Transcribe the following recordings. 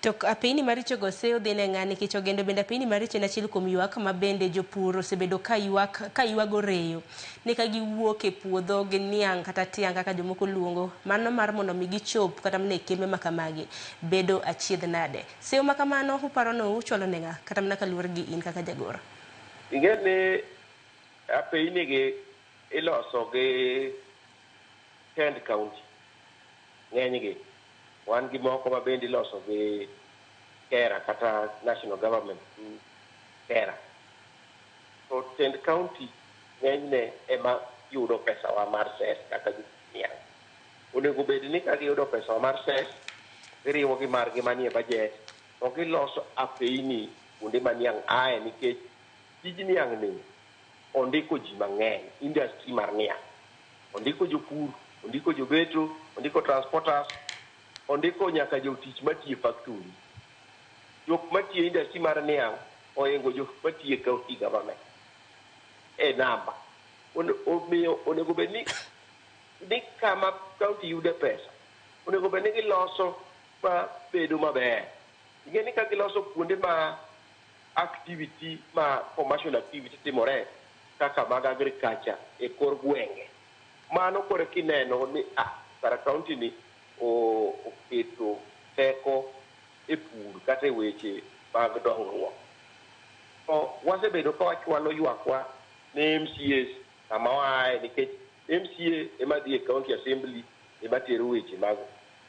To apeyni maricho go seyo dhi ne ng'a nikech ogendo bende apeyni maricho en achiel kuom ywak ma bende jopur osebedo ka ywak ka ywago reyo ni ka giwuok e puodho gi niang' kata tiang' kaka jomoko luongo mano mar mondo mi gichop kata mana e kembe ma kamagi bedo achiedh nade. Seyo ma kamano uparo no uchwalo ne ng'a kata mana kaluwore gi in kaka jagoro? Ing'e ni apeyni gi iloso gi tend county ng'enygi. Wan gi moko ma bende iloso gi KERA kata national government through KERA. To tend county ng'enyne ema yudo pesawa mar cess kaka niang'. Onego bed ni ka giyudo pesawa mar cess, giriwo gi margi manie budget to giloso apeyni kuonde ma niang' aye nikech tij niang' ni ondiko ji mang'eny, industry mar niang'. Ondiko jopur, ondiko jobeto, ondiko transporters, ondiko nyaka jotich matiyo e factory. Jok matiyo e industry mar niang' ohingo jok matiyo e county government e namba. Omiyo onego bed ni kama county yude pesa, onego bed ni giloso ma bedo maber. Ing'e ni ka giloso kuonde ma activity ma commercial activity timore kaka mag agriculture e kor gwenge. Mano koro kineno ni kara county ni oketo teko e pur kata e weche mag dongruok. To wasebedo ka wachwalo ywakwa ne MCAs kama waaye nikech MCA ema dhi e county assembly ema tero weche mag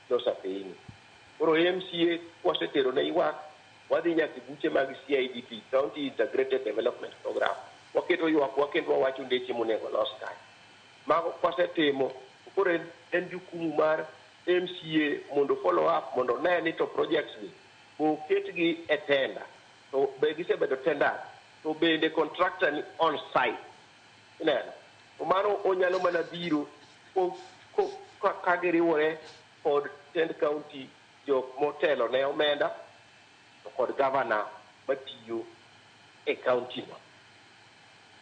loso apeyni. Koro MCA kwasetero ne ywak, wadhi nyaka e buche mag CIDP, County Integrated Development Program. Waketo ywakwa kendo wawacho ndeche monego los kanyo. Mago kwasetimo, koro en jukumu mar MCA mondo follow up mondo one ni to projects gi be oketgi e tender, to be gisebedo tender, to bende contractor ni on site. Ineno? To mano onyalo mana biro ka giriwore kod tend county jok motelo ne omenda to kod governor matiyo e county no.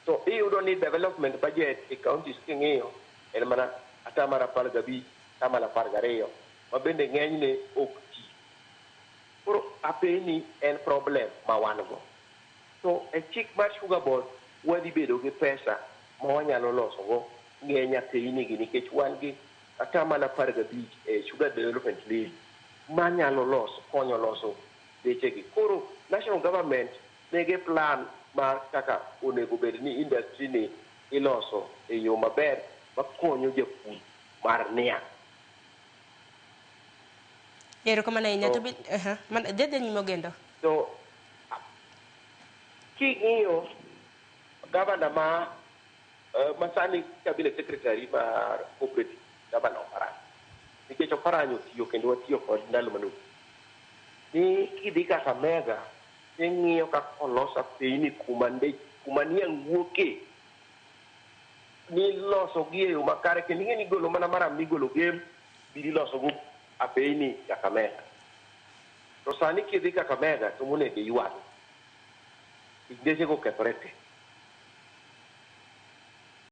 To iyudo ni development budget e counties king'iyo en mana atamalo 15, atamalo 12 ma bende ng'enyne ok ti. Koro apeyni en problem ma wan go. To e chik mar Sugar Board wadhi bedo gi pesa ma wanyalo loso go ng'eny apeyni gi nikech wan gi atamalo 15 e Sugar Development Levy manyalo loso konyo loso ndeche gi. Koro national government nigi plan mar kaka onego bed ni industry ni iloso e yo maber makonyo japur mar niang'. Erokamano ahinya. To dhi nyime Ogendo. To king'iyo gavana ma masani cabinet secretary mar cooperative, gavana Oparanya, nikech Oparanya otiyo kendo watiyo kod ndalo mane ni kidhi Kakamega ing'iyo kaka olos apeyni kuma niang' wuoke niloso gi e yo makare kendo ing'e ni igolo mana maram migolo Gem biro iloso go apeyni Kakamega. To sani kidhi Kakamega to monego iywagi. Ndeche go okethore te.